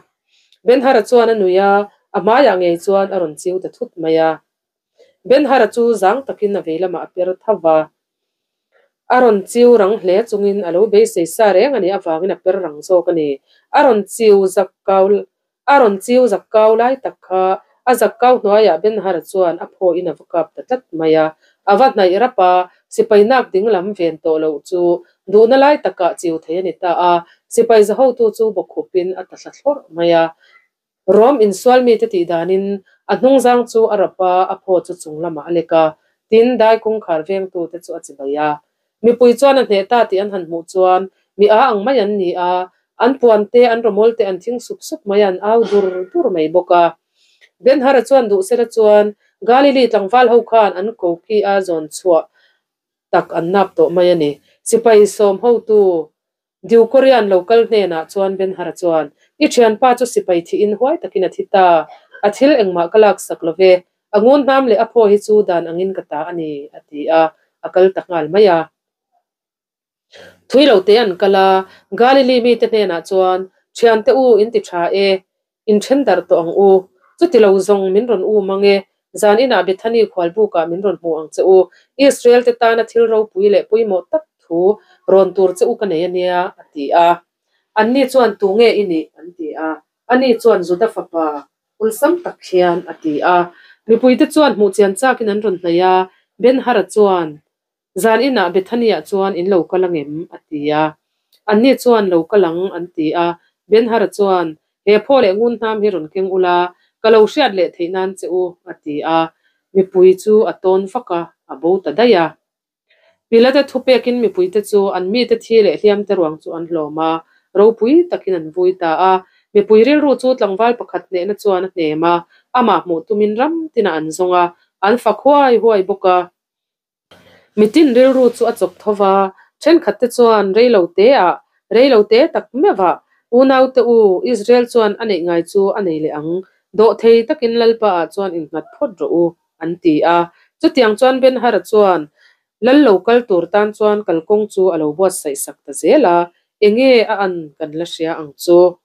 A: Ben-Hur-a chuan a nui a, a hmaiah ngei chuan a rawn chiu ta thut mai a. Ben-Hur-a chu zang takin a vei lamah a per tho va. A rawn chiu rang hle chungin a lo beisei sa reng a nih avangin a per rang zawk a ni. A rawn chiu zak kau a rawn chiu zak kau lai tak kha a zak kau hnuaiah Ben-Hur-a chuan a phawiin a va kap ta tlat mai a. A va hnaih rap a, sipai nak ding lam ven tawh loh chu duhna lai takah chiu thei a ni ta a. Sipai zahotu chu bawkhupin a ta thla thlawrh mai a. Rom insual mite tih danin a hnungzang chu a rap a, a phaw chu chung lamah a lek a, tin, dai kawngkhar vengtute chu a chibai a. Mipui chuan a hneh ta tih an han hmuh chuan mi a ang mai an ni a, an puan te, an rawmawl te an thing sup sup mai a, an au dur dur mai bawk a. Ben-Hara chuan duhsela chuan Galili tlangval ho khan an koki a zawn chhuah tak an nap tawh mai a ni. Sipai sawm hotu Diukorian lo kal hnenah chuan Ben-Hara chuan, I thianpa chu sipai thihin huai takin a thi ta. A thil engmah ka laksak lo ve. A ngun hnam leh a phaw hi chu dan angin ka ta a ni, a ti a, a kal ta nghal mai a. Thui lo te an kal a, Galili mite hnenah chuan, Thiante u, in ti tha e. In then darh tawh ang u. Chuti lo zawng min rawn um ang e. Zan inah Bethany khualbukah min rawn hmu ang che u. Israel te tana thil ropui leh pawimawh tak thu rawn tur che u ka nei a nia, a ti a. Anni chuan tu nge i nih? an ti a. Ani chuan Juda fapa awlsam tak hian a ti a. Mipuite chuan hmuh chian chakin an rawn hnaih a. Ben-Hara chuan Zan inah Bethany-ah chuan in lo kal ang em? a ti a. Anni chuan, Lo kal ang, an ti a. Ben-Hara chuan, He phaw leh ngun hnam hi rawn keng ula, ka lo hriat leh theih nan che u, a ti a. Mipui chu a tawn vak a, a bo ta daih a. Pilate thupekin mipuite chu an mite thi leh hliamte ruang chu an hlawm a, ropui takin an vui ta a. Mipui rilru chu tlangval pakhat hnehna chuan a hnem a, amah hmuh tumin ram tinah an zawng a, an fak huai huai bawk a. Mitin rilru chu a chawp tho va, thenkhatte chuan reilo teah, reilo te tak meuhah, Unaute u, Israel chuan a neih ngai chu a nei leh ang, dawhthei takin Lalpa ah chuan innghat phawt rawh u, an ti a. Chutiang chuan Ben-Hara chuan Lal lo kal tur tan chuan kalkawng chu a lo buatsaih sak ta zel a, enge a an kan la hria ang chu.